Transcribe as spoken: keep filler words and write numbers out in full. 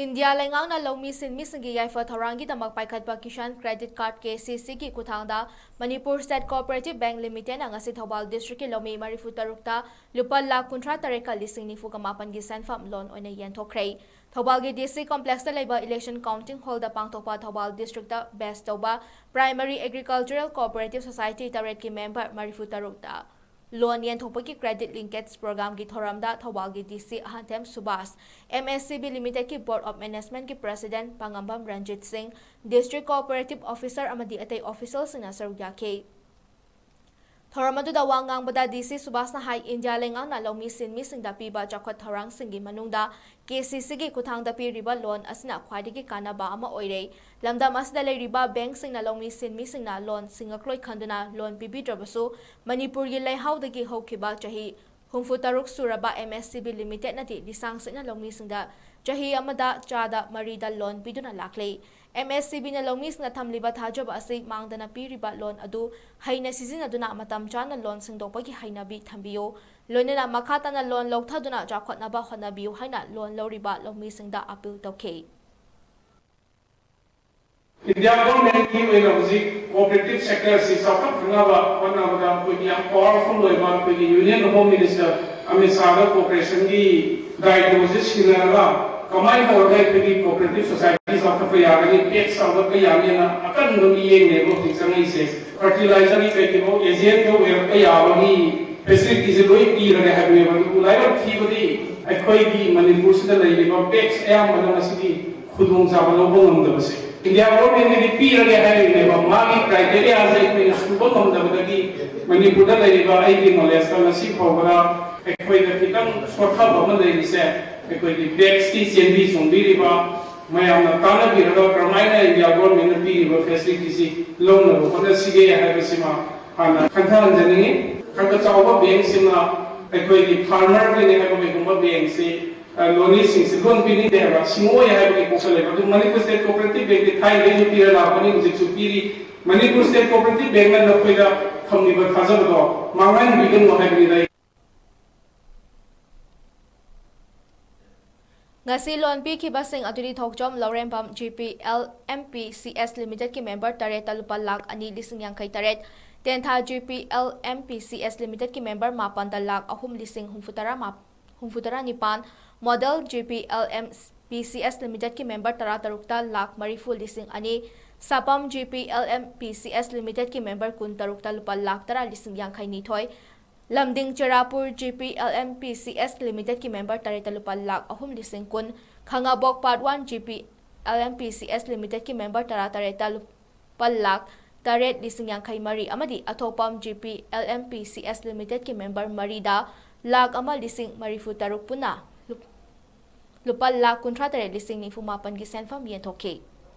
India ꯂꯩꯉꯥꯛꯅ ꯂꯧꯃꯤ ꯁꯤꯟꯃꯤꯁꯤꯡꯒꯤ ꯌꯥꯏꯐ ꯊꯧꯔꯥꯡꯒꯤꯗꯃꯛ ꯄꯥꯏꯈꯠꯄ Kisan credit card, K C ꯁꯤꯒꯤ ꯈꯨꯠꯊꯥꯡꯗ ꯃꯅꯤꯄꯨꯔ ꯁ꯭ꯇꯦꯠ ꯀꯣꯑꯣꯄꯔꯦꯇꯤꯚ ꯕꯦꯡꯛ ꯂꯤꯃꯤꯇꯦꯗꯅ ꯉꯁꯤ ꯊꯧꯕꯥꯜ ꯗꯤꯁꯇ꯭ꯔꯤꯛꯀꯤ ꯂꯧꯃꯤ ꯃꯔꯤꯐꯨ ꯇꯔꯨꯛꯇ ꯂꯨꯄꯥ ꯂꯥꯈ ꯀꯨꯟꯊ꯭ꯔꯥ ꯇꯔꯦꯠꯀ ꯂꯤꯁꯤꯡ ꯅꯤꯐꯨꯒ ꯃꯥꯄꯟꯒꯤ ꯁꯦꯟꯐꯝ ꯂꯣꯟ ꯑꯣꯏꯅ ꯌꯦꯟꯊꯣꯛꯈ꯭ꯔꯦ꯫ ꯊꯧꯕꯥꯜꯒꯤ ꯗꯤ ꯁꯤ ꯀꯣꯝꯄ꯭ꯂꯦꯛꯁꯇ ꯂꯩꯕ ꯏꯂꯦꯛꯁꯟ ꯀꯥꯎꯟꯇꯤꯡ ꯍꯣꯜꯗ ꯄꯥꯡꯊꯣꯛꯄ ꯊꯧꯕꯥꯜ ꯗꯤꯁꯇ꯭ꯔꯤꯛꯇ ꯕꯦꯁ ꯇꯧꯕ ꯄ꯭ꯔꯥꯏꯃꯔꯤ ꯑꯦꯒ꯭ꯔꯤꯀꯜꯆꯔꯦꯜ ꯀꯣꯑꯣꯄꯔꯦꯇꯤꯚ ꯁꯣꯁꯥꯏꯇꯤ ꯇꯔꯦꯠꯀꯤ ꯃꯦꯝꯕꯔ ꯃꯔꯤꯐꯨ ꯇꯔꯨꯛꯇ ꯂꯣꯟ ꯌꯦꯟꯊꯣꯛꯄꯒꯤ ꯀ꯭ꯔꯦꯗꯤꯠ ꯂꯤꯡꯀꯦꯖ ꯄ꯭ꯔꯣꯒ꯭ꯔꯥꯝꯒꯤ ꯊꯧꯔꯝꯗ ꯊꯧꯕꯥꯜꯒꯤ ꯗꯤ ꯁꯤ ꯑꯍꯟꯊꯦꯝ Subhas, M S C B ꯂꯤꯃꯤꯇꯦꯗꯀꯤ ꯕꯣꯔꯗ ꯑꯣꯐ ꯃꯦꯅꯦꯖꯃꯦꯟꯠꯀꯤ president Pangambam Ranjit Singh, district cooperative officer ꯑꯃꯗꯤ ꯑꯇꯩ ꯑꯣꯐꯤꯁꯤꯌꯦꯜꯁꯤꯡꯅ ꯁꯔꯨꯛ ꯌꯥꯈꯤ꯫ ꯊꯧꯔꯝ ꯑꯗꯨꯗ ꯋꯥ ꯉꯥꯡꯕꯗ ꯗꯤ ꯁꯤ ꯁꯨꯕꯥꯁꯅ ꯍꯥꯏ, ꯏꯟꯗꯤꯌꯥ ꯂꯩꯉꯥꯛꯅ ꯂꯧꯃꯤ ꯁꯤꯟꯃꯤꯁꯤꯡꯗ ꯄꯤꯕ ꯆꯥꯎꯈꯠ ꯊꯧꯔꯥꯡꯁꯤꯡꯒꯤ ꯃꯅꯨꯡꯗ ꯀꯦ ꯁꯤ ꯁꯤꯒꯤ ꯈꯨꯠꯊꯥꯡꯗ ꯄꯤꯔꯤꯕ ꯂꯣꯟ ꯑꯁꯤꯅ ꯈ꯭ꯋꯥꯏꯗꯒꯤ ꯀꯥꯟꯅꯕ ꯑꯃ ꯑꯣꯏꯔꯦ꯫ ꯂꯝꯗꯝ ꯑꯁꯤꯗ ꯂꯩꯔꯤꯕ ꯕꯦꯡꯛꯁꯤꯡꯅ ꯂꯧꯃꯤ ꯁꯤꯟꯃꯤꯁꯤꯡꯅ ꯂꯣꯟ ꯁꯤꯡꯉꯛꯂꯣꯏ ꯈꯟꯗꯨꯅ ꯂꯣꯟ ꯄꯤꯕꯤꯗ꯭ꯔꯕꯁꯨ, ꯃꯅꯤꯄꯨꯔꯒꯤ ꯂꯩꯍꯥꯎꯗꯒꯤ ꯍꯧꯈꯤꯕ ꯆꯍꯤ ꯍꯨꯝꯐꯨ ꯇꯔꯨꯛ ꯁꯨꯔꯕ ꯑꯦꯝ ꯑꯦꯁ ꯁꯤ ꯕꯤ ꯂꯤꯃꯤꯇꯦꯗꯅꯗꯤ ꯂꯤꯁꯥꯡ ꯁꯤꯠꯅ ꯂꯧꯃꯤꯁꯤꯡꯗ ꯆꯍꯤ ꯑꯃꯗ ꯆꯥꯗ ꯃꯔꯤꯗ ꯂꯣꯟ ꯄꯤꯗꯨꯅ ꯂꯥꯛꯂꯤ꯫ ꯑꯦꯝ ꯑꯦꯁ ꯁꯤ ꯕꯤꯅ ꯂꯧꯃꯤꯁꯤꯡꯅ ꯊꯝꯂꯤꯕ ꯊꯥꯖꯕ ꯑꯁꯤ ꯃꯥꯡꯗꯅ ꯄꯤꯔꯤꯕ ꯂꯣꯟ ꯑꯗꯨ ꯍꯩꯅ ꯁꯤꯖꯤꯟꯅꯗꯨꯅ ꯃꯇꯝ ꯆꯥꯅ ꯂꯣꯟ ꯁꯤꯡꯗꯣꯛꯄꯒꯤ ꯍꯩꯅꯕꯤ ꯊꯝꯕꯤꯌꯨ, ꯂꯣꯏꯅꯅ ꯃꯈꯥ ꯇꯥꯅ ꯂꯣꯟ ꯂꯧꯊꯗꯨꯅ ꯆꯥꯎꯈꯠꯅꯕ ꯍꯣꯠꯅꯕꯤꯌꯨ ꯍꯥꯏꯅ ꯂꯣꯟ ꯂꯧꯔꯤꯕ ꯂꯧꯃꯤꯁꯤꯡꯗ ꯑꯄꯤꯜ ꯇꯧꯈꯤ꯫ ꯏꯟꯗꯤꯌꯥ ꯒꯣꯔꯃꯦꯟꯠꯀꯤ ꯑꯣꯏꯅ ꯍꯧꯖꯤꯛ ꯀꯣꯑꯣꯄꯔꯦꯇꯤꯚ ꯁꯦꯛꯇꯔꯁꯤ ꯆꯥꯎꯈꯠꯍꯟꯅꯕ ꯍꯣꯠꯅꯕꯗ ꯑꯩꯈꯣꯏꯒꯤ ꯌꯥꯝ ꯄꯥꯋꯔꯐꯨꯜ ꯑꯣꯏꯕ ꯑꯩꯈꯣꯏꯒꯤ ꯌꯨꯅꯤꯌꯟ ꯍꯣꯝ ꯃꯤꯅꯤꯁꯇꯔ ꯑꯃꯤꯠ ꯁꯥꯍꯗ ꯀꯣꯑꯣꯄꯔꯦꯁꯟꯒꯤ ꯗꯥꯏꯇꯣꯁꯦ ꯁꯤꯟꯅꯔꯒ ꯀꯃꯥꯏꯅ ꯇꯧꯔꯒ ꯑꯩꯈꯣꯏꯒꯤ ꯀꯣꯑꯣꯄꯔꯦꯇꯤꯚ ꯁꯣꯁꯥꯏꯇꯤ ꯆꯥꯎꯈꯠꯄ ꯌꯥꯒꯅꯤ, ꯄꯦꯛꯁ ꯆꯥꯎꯈꯠꯄ ꯌꯥꯒꯅꯤꯅ ꯑꯀꯟꯕ ꯃꯤꯠꯌꯦꯡꯅꯦꯕ ꯍꯧꯖꯤꯛ ꯆꯪꯉꯛꯏꯁꯦ꯫ ꯐꯔꯇꯤꯂꯥꯏꯖꯔꯒꯤ ꯀꯩꯒꯤꯐꯥꯎ ꯑꯦꯖꯦꯟꯠꯀ ꯑꯣꯏꯔꯛꯄ ꯌꯥꯕꯒꯤ ꯐꯦꯁꯤꯂꯤꯇꯤꯁꯦ ꯂꯣꯏ ꯄꯤꯔꯒꯦ ꯍꯥꯏꯕꯅꯦꯕ꯫ ꯑꯗꯨꯕꯨ ꯂꯥꯏꯕꯛ ꯊꯤꯕꯗꯤ ꯑꯩꯈꯣꯏꯒꯤ ꯃꯅꯤꯄꯨꯔꯁꯤꯗ ꯂꯩꯔꯤꯕ ꯄꯦꯛꯁ ꯑꯌꯥꯝꯕꯅ ꯃꯁꯤꯒꯤ ꯈꯨꯗꯣꯡꯆꯥꯕ ꯂꯧꯕ ꯉꯝꯗꯕꯁꯦ꯫ ꯏꯟꯗꯤꯌꯥ ꯒꯣꯔꯃꯦꯟꯠꯅꯗꯤ ꯄꯤꯔꯒꯦ ꯍꯥꯏꯔꯤꯅꯦꯕ, ꯃꯥꯒꯤ ꯀ꯭ꯔꯥꯏꯇꯦꯔꯤꯌꯥꯁꯦ ꯑꯩꯈꯣꯏꯅ ꯁꯨꯕ ꯉꯝꯗꯕꯗꯒꯤ ꯃꯅꯤꯄꯨꯔꯗ ꯂꯩꯔꯤꯕ, ꯑꯩꯒꯤ ꯅꯣꯂꯦꯖꯇ ꯉꯁꯤ ꯐꯥꯎꯕꯗ ꯑꯩꯈꯣꯏꯗ ꯈꯤꯇꯪ ꯁꯣꯠꯊꯕ ꯑꯃ ꯂꯩꯔꯤꯁꯦ, ꯑꯩꯈꯣꯏꯒꯤ ꯄꯦꯛꯁꯀꯤ ꯆꯦꯟꯕꯤ ꯆꯣꯡꯕꯤꯔꯤꯕ ꯃꯌꯥꯝꯅ ꯇꯥꯟꯅꯕꯤꯔꯒ ꯀꯔꯝꯍꯥꯏꯅ ꯏꯟꯗꯤꯌꯥ ꯒꯣꯔꯃꯦꯟꯠꯅ ꯄꯤꯔꯤꯕ ꯐꯦꯁꯤꯂꯤꯇꯤꯁꯤ ꯂꯧꯅꯕ ꯍꯣꯠꯅꯁꯤꯒꯦ ꯍꯥꯏꯕꯁꯤꯃ ꯍꯥꯟꯅ ꯈꯟꯊꯍꯟꯖꯅꯤꯡꯏ꯫ ꯈꯔ ꯈꯔ ꯆꯥꯎꯕ ꯕꯦꯡꯛꯁꯤꯡꯅ ꯑꯩꯈꯣꯏꯒꯤ ꯐꯥꯔꯃꯔꯒꯤꯅꯦ ꯍꯥꯏꯕ ꯀꯩꯒꯨꯝꯕ ꯕꯦꯡꯛꯁꯤ, ꯑ, ꯂꯣꯅꯤꯁꯤꯡꯁꯤ ꯂꯣꯟ ꯄꯤꯅꯤꯡꯗꯦ ꯍꯥꯏꯕ, ꯁꯤꯡꯉꯛꯑꯣꯏ ꯍꯥꯏꯕꯒꯤ ꯀꯣꯛꯇ ꯂꯩꯕ꯫ ꯑꯗꯨ ꯃꯅꯤꯄꯨꯔ ꯁ꯭ꯇꯦꯠ ꯀꯣꯑꯣꯄꯔꯦꯇꯤꯚ ꯕꯦꯡꯛꯇꯤ ꯊꯥꯏꯅꯗꯒꯤꯁꯨ ꯄꯤꯔ ꯂꯥꯛꯄꯅꯤ, ꯍꯧꯖꯤꯛꯁꯨ ꯄꯤꯔꯤ꯫ ꯃꯅꯤꯄꯨꯔ ꯁ꯭ꯇꯦꯠ ꯀꯣꯑꯣꯄꯔꯦꯇꯤꯚ ꯕꯦꯡꯛꯅ ꯅꯈꯣꯏꯗ ꯊꯝꯂꯤꯕ ꯊꯥꯖꯕꯗꯣ ꯃꯥꯡꯍꯟꯕꯤꯒꯅꯨ ꯍꯥꯏꯕꯅꯤꯗ꯫ ꯉꯁꯤ ꯂꯣꯟ ꯄꯤꯈꯤꯕꯁꯤꯡ ꯑꯗꯨꯗꯤ Thokchom Lourembam G P L M P C S ꯂꯤꯃꯤꯇꯦꯠꯀꯤ member ꯇꯔꯦꯠꯇ ꯂꯨꯄꯥ ꯂꯥꯈ ꯑꯅꯤ ꯂꯤꯁꯤꯡ ꯌꯥꯡꯈꯩ ꯇꯔꯦꯠ, Tentha G P L M P C S ꯂꯤꯃꯤꯇꯦꯠꯀꯤ member ꯃꯥꯄꯟꯗ ꯂꯥꯈ ꯑꯍꯨꯝ ꯂꯤꯁꯤꯡ ꯍꯨꯝꯐꯨ ꯇꯔꯥ ꯃꯥ-, ꯍꯨꯝꯐꯨ ꯇꯔꯥ ꯅꯤꯄꯥꯟ, model G P L M P C S ꯂꯤꯃꯤꯇꯦꯠꯀꯤ member ꯇꯔꯥ ꯇꯔꯨꯛꯇ ꯂꯥꯈ ꯃꯔꯤꯐꯨ ꯂꯤꯁꯤꯡ ꯑꯅꯤ, Sapam G P L M P C S ꯂꯤꯃꯤꯇꯦꯠꯀꯤ member ꯀꯨꯟ ꯇꯔꯨꯛꯇ ꯂꯨꯄꯥ ꯂꯥꯈ ꯇꯔꯥ ꯂꯤꯁꯤꯡ ꯌꯥꯡꯈꯩ ꯅꯤꯊꯣꯏ, Lamding Cherapur G P L M P C S ꯂꯤꯃꯤꯇꯦꯠꯀꯤ member ꯇꯔꯦꯠꯇ ꯂꯨꯄꯥ ꯂꯥꯈ ꯑꯍꯨꯝ ꯂꯤꯁꯤꯡ ꯀꯨꯟ, Khangabok part one G P L M P C S ꯂꯤꯃꯤꯇꯦꯠꯀꯤ member ꯇꯔꯥ ꯇꯔꯦꯠꯇ ꯂꯨꯄꯥ ꯂꯥꯈ ꯇꯔꯦꯠ ꯂꯤꯁꯤꯡ ꯌꯥꯡꯈꯩ ꯃꯔꯤ ꯑꯃꯗꯤ Athokpam G P L M P C S ꯂꯤꯃꯤꯇꯦꯠꯀꯤ member ꯃꯔꯤꯗ ꯂꯥꯈ ꯑꯃ ꯂꯤꯁꯤꯡ ꯃꯔꯤꯐꯨ ꯇꯔꯨꯛ ꯄꯨꯟꯅ ꯂꯨꯞ-, ꯂꯨꯄꯥ ꯂꯥꯈ ꯀꯨꯟꯊ꯭ꯔꯥ ꯇꯔꯦꯠ ꯂꯤꯁꯤꯡ ꯅꯤꯐꯨ ꯃꯥꯄꯟꯒꯤ ꯁꯦꯟꯐꯝ ꯌꯦꯟꯊꯣꯛꯈꯤ꯫